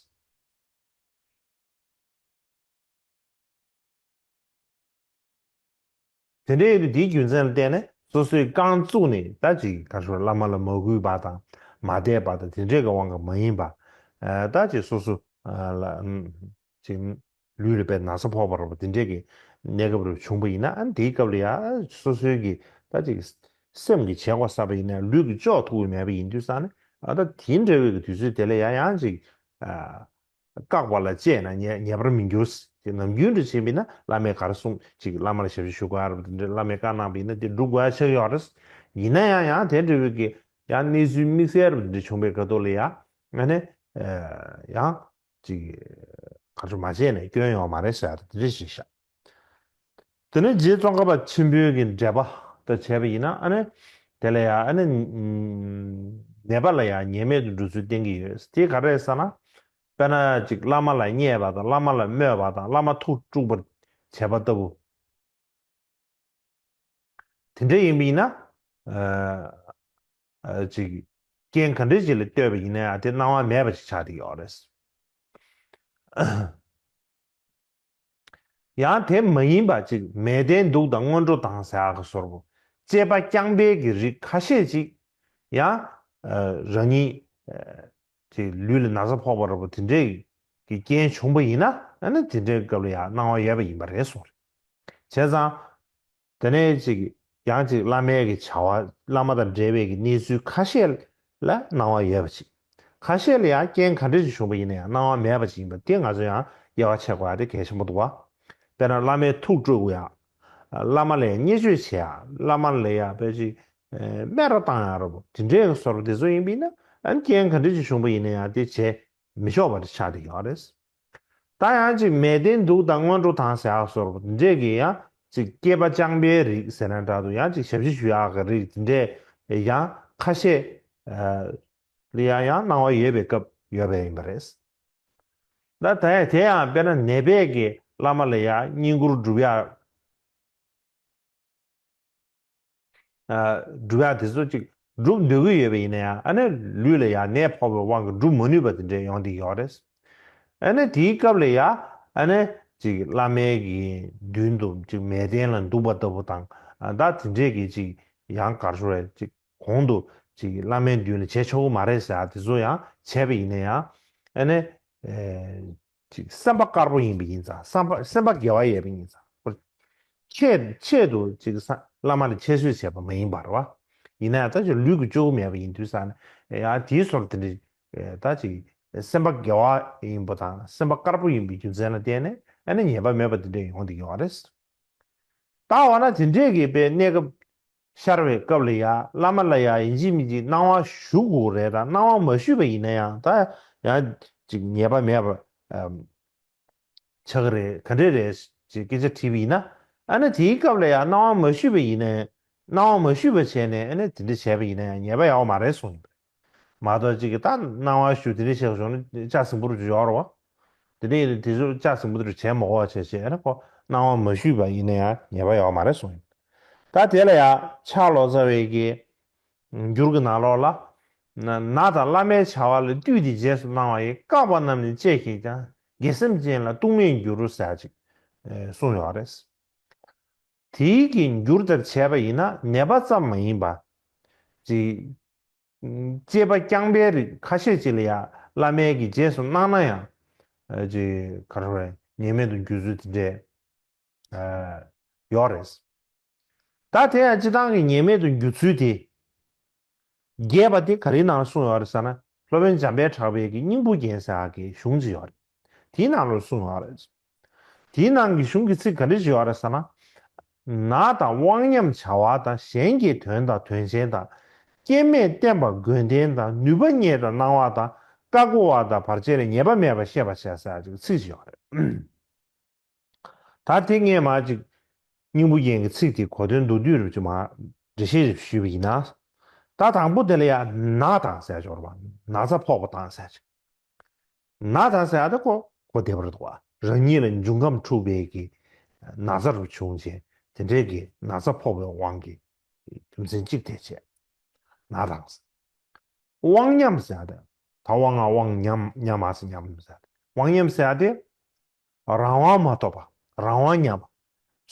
དེ་འདྲའི་ཡོད་དུས་དེའི་རྒྱུ་མཚན་ལ་བརྟེན་ནས་སོ་སོས་རྐང་བཙུགས་ནས་ད་ཅིག་ག་རེ་ཟེར་བླ་མ་ལ་མ་གུས་པ་དང་མ་དད་པ་དང་དེ་འདྲའི་གི་དབང་གིས་མ་ཡིན་པ། ཨ་ད་ཅིག་སོ་སོ་ཨ་ལ་ཨམ་ཅིག་ལུས་ལ་དཔེ་ན་ཚ་ཕོག་པ་རེད་པ། དེ་འདྲའི་གི་གནས་སྐབས་རེ་བྱུང་པ་ཡིན་ན་ཨ་ནི་དེའི་སྐབས་ལ་ཡང་སོ་སོའི་གི་ད་ཅིག་སེམས་ཀྱི་བྱེད་སྒོ་བསགས་པ་ཡིན་ན་ལུས་ཀྱིས་ལྕོགས་ཐུབ་ཀྱི་མེད་པ་ཡིན་དུས་ཙང་ནས་ཨ་ད་དེ་འདྲ་བའི་གི་དུས་ཚོད་དེ་ལ་ཡང་ཡང་ཅིག་ཨ། བཀག་པ་ལ་དཔྱད་ན་ཉེས་ཉེས་པར་མི་འགྱུར། དེ་ནམ་རྒྱུན་དུ་བྱས་པ་ཡིན་ན་བླ་མས་ག་རེ་གསུངས་ཅིག་བླ་མ་ལ་ཞབས་ཕྱི་ཞུ་དགོས་ཡ་རེད་པ། དེ་འདྲ་བླ་མས་བཀའ་གནང་བ་ཡིན་ན་དེ་སྒྲུབ་དགོས་ཡ་ཆགས་ཡོད་རེད། ཡིན་ན་ཡང་ཡང་དེ་འདྲ་བའི་གི་ཡང་གནས་ཚུལ་དམིགས་བསལ་རེད་པ། དེ་འདྲ་བྱུང་བའི་སྐབས་ཐོག་ལ་ཡང་ཨ་ནི་ཡང་ཅིག་ག་རེ་མ་བྱས་ནས་སྐྱོན་ཡོད་མ་རེད་ཟེར་ཡ་དེ་འདྲ་ཞིག་བཤད། དེ་ནས་རྗེ་ཙོང་ཁ་པ་ཆེན་པོའི་གི་འགྲེལ་པ་དང་བྱས་པ་ཡིན་ན་ཨ་ནི་དེ་ལ་ཡང་ཨ་ནི་ནད་པ་ལ་ཡང་ཉེས་མེད་དུ་འགྲོ་ཚུལ་བསྟན་གྱི་ཡོད། དེ་ག་རེ་ཟེར་ན། དཔེར་ན་ཅིག་བླ་མ་ལ་བརྙས་པ་དང་བླ་མ་ལ་སྨོད་པ་དང་བླ་མ་ཐུགས་དཀྲུགས་པར་བྱས་པ་ལྟ་བུ། དེ་འདྲ་ཡིན་པ་ཡིན་ན། ཨ་ཅིག་རྐྱེན་ག་འདྲ་ཅིག་ལ་ལྟོས་པ་ཡིན་ན་ཡང་དེ་སྣང་བ་མེད་པ་ཞིག་ཆགས་བསྡད་ཡོད་རེད། ཡང་དེ་མ་ཡིན་པ་ཅིག་མལ་སྟན་གདུགས་དང་སྔོན་འགྲོ་དང་ཟེར་ཡག་གི་བཟོ་འདྲ་པོ། བཅས་པ་རྐྱང་པའི་གི་རིགས་ཁ་ཤས་ཅིག་ཡང་། ཨ་རང་ཉིད། ཨ་ཅིག་ལུས་ལ་ན་ཚ་ཕོག་པ་འདྲ་པོ་དེ་འདྲའི་གི་རྐྱེན་བྱུང་པ་ཡིན་ན་ཨ་ནི་དེ་འདྲའི་སྐབས་ལ་ཡང་སྣང་བ་ཡོད་པ་ཡིན་པ་རེད་གསུངས་རེད། བྱས་ཙང་། དེ་ནས་ཅིག་ཡང་ཅིག་བླ་མའི་གི་བྱ་བ་བླ་མ་དང་འབྲེལ་བའི་གི་གནས་ཚུལ་ཁ་ཤས་ལ་སྣང་བ་ཡོད་པ་ཅིག་ཁ་ཤས་ལ་ཡང་རྐྱེན་ག་འདྲ་ཞིག་བྱུང་པ་ཡིན་ན་ཡང་སྣང་བ་མེད་པ་ཅིག་ཡིན་པ་དེ་ང་ཚོ་ཡང་དབྱེ་བ་ཕྱེ་དགོས་ཡ་དེ་གལ་ཆེན་པོ་འདུག་བ། དཔེར་ན་བླ་མའི་ཐུགས་དཀྲུག་ཡ། བླ་མ་ལ་ཡང་བརྙས་བཅོས་བྱེད་ཡ། བླ་མ་ལ་ཡང་དཔེ་ཅིག་སྨད་ར་བཏང་ཡ་འདྲ་པོ་དེ་འདྲའི་བཟོ་འདྲ་དེ་ཚོ་ཡིན་པ་ཡིན་ན་ཨ་ནི་རྐྱེན་ག་འདྲ་ཞིག་བྱུང་པ་ཡིན་ན་ཡང་དེ་བྱེད་མི་ཆོག་པ་རེད་ཆགས་བསྡད་ཡོད་རེད། ད་ཡང་ཅིག་མལ་སྟན་གདུགས་དང་སྔོན་འགྲོ་དང་ཟེར་ཡག་བཟོ་འདྲ་པོ་འདི་འདྲས་ཀྱི་ཡང་ཅིག་སྐྱེས་པ་རྐྱང་པའི་རིགས་ཟེར་ན་འདྲ་འདུག་ཡང་ཅིག་ཞབས་ཕྱི་ཞུ་ཡག་གི་རིགས་འདི་འདྲས་ཡང་ཁ་ཤས་ལ་ཡང་ཡང་སྣང་བ་ཡོད་པའི་སྐབས་ཡོད་པ་ཡིན་པ་རེད། ད་ད་ཡང་དེ་ཡང་དཔེར་ན་ནད་པས་ཀྱི་བླ་མ་ལ་ཡང་བསྙེན་བཀུར་སྒྲུབ་ཡག་སྒྲུབ་ཡག་དེ་ཚོ་ཅིག་སྒྲུབ་འདོད་ཀྱི་ཡོད་པ་ཡིན་ན་ཡང་ཨ་ནི་ལུས་ལ་ཡང་ནད་ཕོག་པའི་དབང་གིས་སྒྲུབ་མ་ནུས་པ་དེ་འདྲས་ཡོང་བསྡད་ཡོད་རེད། ཨ་ནི་དེའི་སྐབས་ལ་ཡང་ཨ་ནི་ཅིག་བླ་མའི་གི་མདུན་དུ་ཅིག་མལ་སྟན་ལ་འདུག་པ་ལྟ་བུ་དང་ད་དེ་འདྲས་ཀྱི་ཅིག་ཡང་ག་རེ་ཟེར་ཅིག་གོང་དུ་ཅིག་བླ་མའི་མདུན་ལ་བྱེད་ཆོག་གི་མ་རེད་ཟེར་ཡག་དེ་ཚོ་ཡང་བྱས་པ་ཡིན་ན་ཡང་ཨ་ནི། ཅིག་སེམས་པ་དཀར་པོ་ཡིན་པ་ཡིན་ཙང་སེམས་པ་སེམས་པ་དགེ་བ་ཡོད་པ་ཡིན་ཙང་། ཆེད་ཆེད་དུ་ཅིག་ས་བླ་མ་ལ་ཁྱད་གསོད་བྱས་པ་མ་ཡིན་པ་རེད་བ། ཡིན་ན་ཡང་ད་ཅིག་ལུས་ཀྱི་སྤྱོད་སྒོ་མེད་པ་ཡིན་དུས་ཙང་ནས་ཡང་དེའི་སོར་དེ་འདྲ་ད་ཅིག་སེམས་པ་དགེ་བ་ཡིན་པ་དང་སེམས་པ་དཀར་པོ་ཡིན་པའི་རྒྱུ་མཚན་ལ་བརྟེན་ནས་ཨ་ནི་ཉེས་པ་མེད་པ་དེ་འདྲ་ཡོང་བསྡད་ཀྱི་ཡོད་རེད། ད་འོ་ན་དེ་འདྲས་ཀྱི་དཔེ་གནས་སྐབས་ཤར་བའི་སྐབས་ལ་ཡ་བླ་མ་ལ་ཡ་ཡིན་གཅིག་མིན་གཅིག་གནང་བ་ཞུ་དགོས་རེད། ད་གནང་བ་མ་ཞུས་པ་ཡིན་ན་ཡང་ད་ཡང་ཅིག་ཉེས་པ་མེད་པ་ཨམ་ཆགས་ཀྱི་རེད། ག་འདྲས་རེད་ཅེས་སྐད་ཆ་དྲིས་པ་ཡིན་ན། ཨ་ནི་དེའི་སྐབས་ལ་ཡང་གནང་བ་མ་ཞུས་པ་ཡིན་ན་གནང་བ་མ་ཞུས་པ་བྱས་ནས་ཨ་ནི་དེ་འདྲ་བྱས་པ་ཡིན་ན་ཡང་ཉེས་པ་ཡོད་མ་རེད་གསུངས་ཡིན་པ་རེད། མ་གཏོགས་ཅིག་གིས་ད་གནང་བ་ཞུ་དེ་འདྲ་བྱས་བྱུང་ན་ལྕགས་ཟིང་པོ་རུ་ཅིག་ཡོད་རེད་བ། དེ་འདྲ་ཡིན་ན་དེ་ཚོ་ལྕགས་ཟིང་པོ་དེ་རུ་བྱས་མ་དགོས་པ་བྱས་བྱས་ཨ་ནི་ཁོ་གནང་བ་མ་ཞུས་པ་ཡིན་ན་ཡང་ཉེས་པ་ཡོད་མ་རེད་གསུངས་ཡིན། ད་དེ་ལ་ཡང་ཕྱག་ལོ་ཙཱ་བའི་གི་འགྱུར་གྱི་ནང་ལོགས་ལ། ན་ན་དང་བླ་མའི་བྱ་བ་ལ་བཏུད་དེ་རྗེས་སུ་གནང་བ་ཡིས། བཀག་པ་རྣམས་ནི་བཅད་ཀྱིས་ཀྱང་། དགེ་སེམས་ཅན་ལ་གཏུགས་མེད་འགྱུར་ཟེར་ཅིག་གསུངས་ཡོད་རེད། དེའི་གི་འགྱུར་ལྟར་བྱས་པ་ཡིན་ན་ནད་པ་ཙམ་མ་ཡིན་པ། ཅིག་བཅད་པ་རྐྱང་པའི་རིགས་ཁ་ཤས་ཅིག་ལ་ཡང་བླ་མའི་གི་རྗེས་སུ་གནང་ན་ཡང་། ཅིག་ག་རེ་རེད་ཉེས་མེད་དུ་འགྱུར་ཚུལ་དེ་འདྲས། ཡོད་རེད། ད་དེ་ཡང་སྤྱི་བཏང་གི་ཉེས་མེད་དུ་འགྱུར་ཚུལ་དེ། རྒྱས་པ་དེ་ག་རེའི་ནང་ལ་གསུངས་ཡོད་རེད་ཟེར་ན། སློབ་དཔོན་འཇམ་དཔལ་གྲགས་པའི་གི་སྙིང་པོ་རྒྱན་ཟེར་ཡག་གི་གཞུང་ཅིག་ཡོད་རེད། དེའི་ནང་ལ་གསུངས་ཡོད་རེད། དེའི་ནང་གི་གཞུང་གི་ཚིག་ག་རེ་ཞིག་ཡོད་རེད་ཟེར་ན། ན་དང་དབང་ཉམས་བྱ་བ་དང་གཞན་གྱི་དོན་དང་དོན་ཆེན་དང་། སྐྱེ་མེད་བརྟན་པ་དགོས་ལྡན་དང་ནུས་པ་རྙེད་དང་གནང་བ་དང་བཀའ་བསྒོ་བ་དང་བར་ཆད་ལ་ཉེས་པ་མེད་པར་ཤེས་པར་བྱ་ཟེར་ཡག་ཅིག་ཚིག་ཅིག་ཡོད་རེད། ད་དེ་ངས་མར་ཅིག་སྙིང་པོ་རྒྱན་གྱི་ཚིག་དེ་གོ་དོན་མདོར་བསྡུས་རུ་ཅིག་མར་འགྲེལ་བཤད་ཅིག་ཞུས་པ་ཡིན་ན། ད་དང་པོ་དེ་ལ་ཡང་ན་དང་ཟེར་ཡག་ཅིག་ཡོད་རེད་པ། ན་ཚ་ཕོག་པ་དང་ཟེར་ཡག་ཅིག་ན་དང་ཟེར་ཡག་དེ་ཁོ་གོ་བདེ་པོ་རེད་འདུག་པ། རང་ཉིད་ལ་འབྱུང་ཁམས་འཁྲུགས་པའི་གི་ན་ཚ་རུ་བྱུང་བྱས་དེ་འདྲའི་གི་ན་ཚ་ཕོག་པའི་དབང་གིས་རྒྱུ་མཚན་གཅིག་དེ་བྱས། ན་དང་ཟེར། དབང་ཉམས་ཟེར་ཡག་དེ། ད་དབང་ང་དབང་ཉམས་ཉམས་མ་ཟེར་ཉམས་ཟེར་ཡག་དེ། དབང་ཉམས་ཟེར་ཡག་དེ། རང་དབང་མ་ཐོབ་པ། རང་དབང་ཉམས་པ།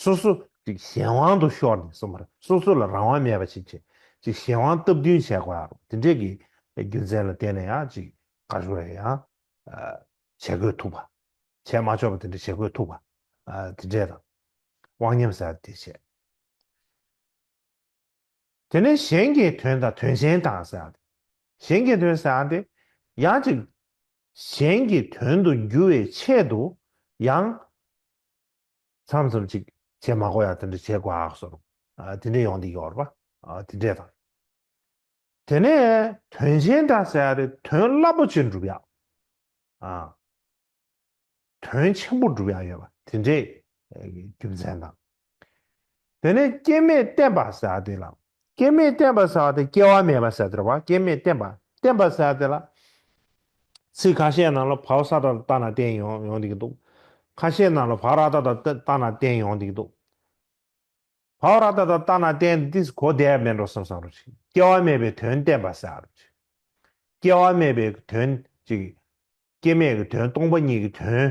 སོ་སོ་ཅིག་གཞན་དབང་དུ་ཤོར་ནས་སོང་བར་སོ་སོ་ལ་རང་དབང་མེད་པ་ཞིག་བྱས། ཅིག་གཞན་དབང་སྟབས་བསྟུན་བྱས་དགོས་ཡག་རེད། དེ་འདྲས་ཀྱི་རྒྱུ་མཚན་ལ་བརྟེན་ནས་ཡང་ཅིག་ག་རེ་ཟེར་ཡང་བྱེད་དགོས་ཐུག་པ། བྱས་མ་ཆོག་པ་དེ་འདྲ་བྱེད་དགོས་ཐུག་པ། དེ་འདྲས་དང་། དབང་ཉམས་ཟེར་ཡག་དེ་བྱས། དེ་ནས་གཞན་གྱི་དོན་དང་དོན་ཆེན་དང་ཟེར་ཡག་དེ། གཞན་གྱི་དོན་ཟེར་ཡག་དེ། ཡང་ཅིག་གཞན་གྱི་དོན་དུ་འགྱུར་བའི་ཆེད་དུ་ཡང་། མཚམས་མཚམས་ཅིག་བྱེད་མ་དགོས་ཡག་དེ་འདྲ་བྱེད་དགོས་ཡག་སོགས། དེ་འདྲ་ཡོང་བསྡད་ཀྱི་ཡོད་རེད་པ། དེ་འདྲས་དང་། དེ་ནས་དོན་ཆེན་དང་ཟེར་ཡག་དེ་དོན་རླབས་པོ་ཆེ་འགྲུབ་ཡག་དོན་ཆེན་པོ་འགྲུབ་ཡག་ཡོད་པ་དེ་འདྲའི་རྒྱུ་མཚན་དང་། དེ་ནས་སྐྱེ་མེད་བརྟན་པ་ཟེར་ཡག་དེ་ལ། སྐྱེ་མེད་བརྟན་པ་ཟེར་ཡག་དེ་སྐྱེ་བ་མེད་པ་ཟེར་དེ་རེད་པ། སྐྱེ་མེད་བརྟན་པ་བརྟན་པ་ཟེར་ཡག་དེ་ལ། ཚིག་ཁ་ཤས་ནང་ལ་བའོ་ས་ཏ་བཏགས་ན་བརྟན་ཡོང་ཡོང་བསྡད་ཀྱི་འདུག་ཁ་ཤས་ནང་ལ་བ་ར་ཏ་བཏགས་ན་བརྟན་ཡོང་བསྡད་ཀྱི་འདུག་བའོ་ར་ཏ་བཏགས་ན་བརྟན་ཏིས་གོ་བདེ་མེད་འགྲོ་བསམ་བསམ་རུ་ཅིག་སྐྱེ་བ་མེད་པའི་དོན་བརྟན་པ་ཟེར་རུ་ཅིག་སྐྱེ་བ་མེད་པའི་དོན་ཅིག་སྐྱེ་མེད་ཀྱི་དོན་སྟོང་པ་ཉིད་ཀྱི་དོན།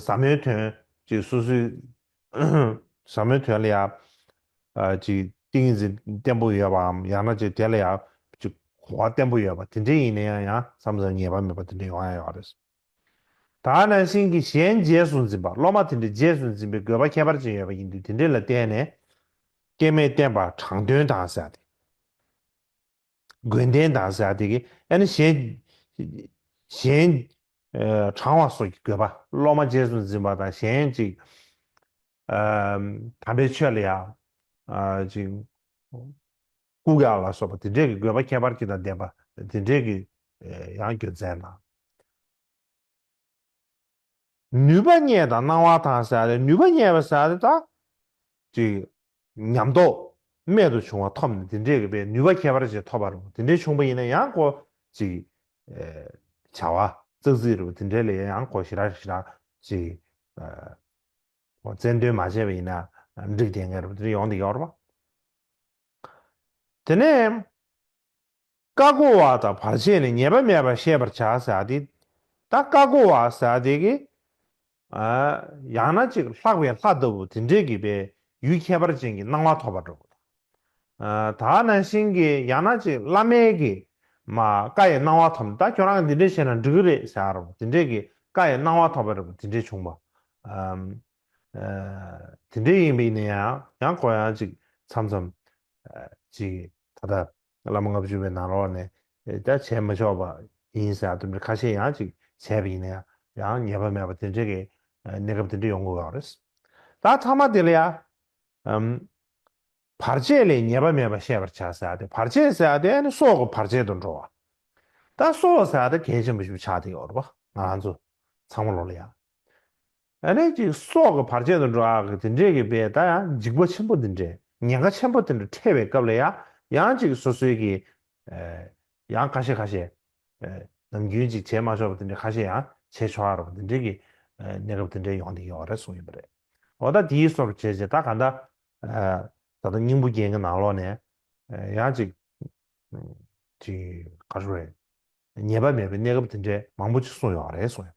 ཟབ་མོའི་དོན་ཅིག་སོ་སོའི། ཟབ་མོའི་དོན་ལ་ཡང་། ཅིག་ཏིང་ངེ་འཛིན་བརྟན་པོ་ཡོད་པའམ་ཡང་ན་ཅིག་དེ་ལ་ཡང་ཅིག་གོ་བ་བརྟན་པོ་ཡོད་པ་དེ་འདྲ་ཡིན་ན་ཡང་ཡང་མཚམས་མཚམས་ངེས་པ་མེད་པ་དེ་འདྲ་ཡོང་ཡ་ཡོད་རེད། ད་ནང་བཞིན་གྱི་གཞན་རྗེས་སུ་འཛིན་པ་སློབ་མ་དེ་འདྲ་རྗེས་སུ་འཛིན་པའི་དགོས་པ་ཁྱད་པར་ཅན་ཡོད་པ་ཡིན་དུས་དེ་འདྲ་ལ་བརྟེན་ནས། སྐྱེ་མེད་བརྟན་པ་དྲང་དོན་དང་ཟེར་ཏེ། དགོས་ལྡན་དང་ཟེར་ཏེ་གི་ཨ་ནི་གཞན། གཞན། དྲང་བ་སོགས་ཀྱི་དགོས་པ་སློབ་མ་རྗེས་སུ་འཛིན་པ་དང་གཞན་ཅིག་དམ་པའི་ཆོས་ལ་ཡང་། ཅིག་སྐུ་ག་ལ་སོགས་པ་དེ་འདྲས་ཀྱི་དགོས་པ་ཁྱད་པར་ཅན་དང་ལྡན་པ་དེ་འདྲས་ཀྱི་ཡང་རྒྱུ་མཚན་དང་། ནུས་པ་རྙེད་དང་གནང་བ་དང་ཟེར་ཏེ་ནུས་པ་རྙེད་པ་ཟེར་ཏེ་ད། ཅིག་ཉམས་རྟོགས་རྨད་དུ་བྱུང་བ་ཐོབ་ནས་དེ་འདྲས་ཀྱི་པའི་ནུས་པ་ཁྱད་པར་ཅན་ཐོབ་པ་རེད་པ། དེ་འདྲས་བྱུང་པ་ཡིན་ན་ཡང་ཁོ་ཅིག་བྱ་བ་ཙག་ཙིག་རེད་པ། དེ་འདྲས་ལ་ཡང་ཁོ་ཞེ་དྲག་ཞེ་དྲག་ཅིག་ཁོ་རྩལ་འདོན་མ་བྱས་པ་ཡིན་ན་འགྲིག་བསྡད་མཁན་རེད་པ། དེ་འདྲས་ཡོང་བསྡད་ཡོད་རེད་པ། དེ་ནས། བཀའ་བསྒོ་བ་དང་བར་ཆད་ནི་ཉེས་པ་མེད་པར་ཤེས་པར་བྱ་ཟེར་ཏེ། ད་བཀའ་བསྒོ་བ་ཟེར་ཏེ་གི། ཡང་ན་ཅིག་ལྷག་པའི་ལྷ་ལྟ་བུ་དེ་འདྲས་ཀྱི་པའི་ཡུལ་ཁྱད་པར་ཅན་གྱི་གནང་བ་ཐོབ་པ་འདྲ་བོ། ད་ནང་བཞིན་གྱི་ཡང་ན་ཅིག་བླ་མའི་གི་མ་བཀའ་ཡི་གནང་བ་ཐོབ་ནས་ད་ཁྱོད་རང་འདི་འདྲས་བྱས་ན་འགྲིག་གི་རེད་ཟེར་ར་བ་དེ་འདྲས་ཀྱི་བཀའ་ཡི་གནང་བ་ཐོབ་པ་འདྲ་བོ་དེ་འདྲས་བྱུང་བ། ཨ་དེ་འདྲ་ཡིན་པ་ཡིན་ན་ཡང་ཡང་ཁོ་ཡང་ཅིག་མཚམས་མཚམས་ཨ་ཅིག་ད་ལྟ་བླ་མ་ལྔ་བཅུ་པའི་ནང་ལོགས་ནས་ཨེ་ད་བྱས་མ་ཆོག་པ་ཡིན་ཟེར་ཡ་དེ་འདྲ་ཁ་ཤས་ཡང་ཅིག་བྱས་པ་ཡིན་ན་ཡང་ཡང་ཉེས་པ་མེད་པ་དེ་འདྲ་གི་ཨ་གནས་སྐབས་དེ་འདྲ་ཡོང་གི་ཡོད་རེད། ད་ཐ་མ་དེ་ལ་ཡ་ཨམ། བར་ཆད་ལས་ཉེས་པ་མེད་པ་བཤད་པར་བྱ་ཟེར་ཏེ། བར་ཆད་ཟེར་ཏེ་ཨ་ནི་སྲོག་གི་བར་ཆད་དུ་འགྲོ་བ། ད་སྲོག་ཟེར་ཏེ་གལ་ཆེན་པོ་ཞིག་ཆགས་བསྡད་ཡོད་རེད་པ། ང་རང་ཚོ་ཚང་མ་ལོ་ལ་ཡ། ཨ་ནི་ཅིག་སྲོག་གི་བར་ཆད་དུ་འགྲོ་ཨ་གི་དེ་འདྲས་ཀྱི་བས་ད་ཡང་འཇིགས་པ་ཆེན་པོ་དེ་འདྲས་ཉེན་ཁ་ཆེན་པོ་དེ་འདྲས་འཕྲད་པའི་སྐབས་ལ་ཡ་ཡང་ཅིག་སོ་སོའི་གི་ཨེ་ཡང་ཁ་ཤས་ཁ་ཤས་ཨེ་ནམ་རྒྱུན་ཅིག་བྱས་མ་ཆོག་པ་དེ་འདྲས་ཁ་ཤས་ཡང་བྱས་ཆོག་ཨ་རེད་པ། དེ་འདྲས་ཀྱི་ཨེ་གནས་སྐབས་དེ་འདྲས་ཡོང་བསྡད་ཡོད་རེད་གསུངས་ཡོད་པ་རེད། འོ་ད་དེའི་སོར་བྱས་རྗེས་ད་ག་འདྲ། ཨ་ད་ལྟ་སྙིང་པོ་རྒྱན་གྱི་ནང་ལོགས་ནས་ཨ་ཡང་ཅིག་ཅིག་ག་རེ་རེད། ཉེས་པ་མེད་པའི་གནས་སྐབས་དེ་འདྲའི་མང་པོ་ཅིག་གསུངས་ཡོད་རེད་གསུངས་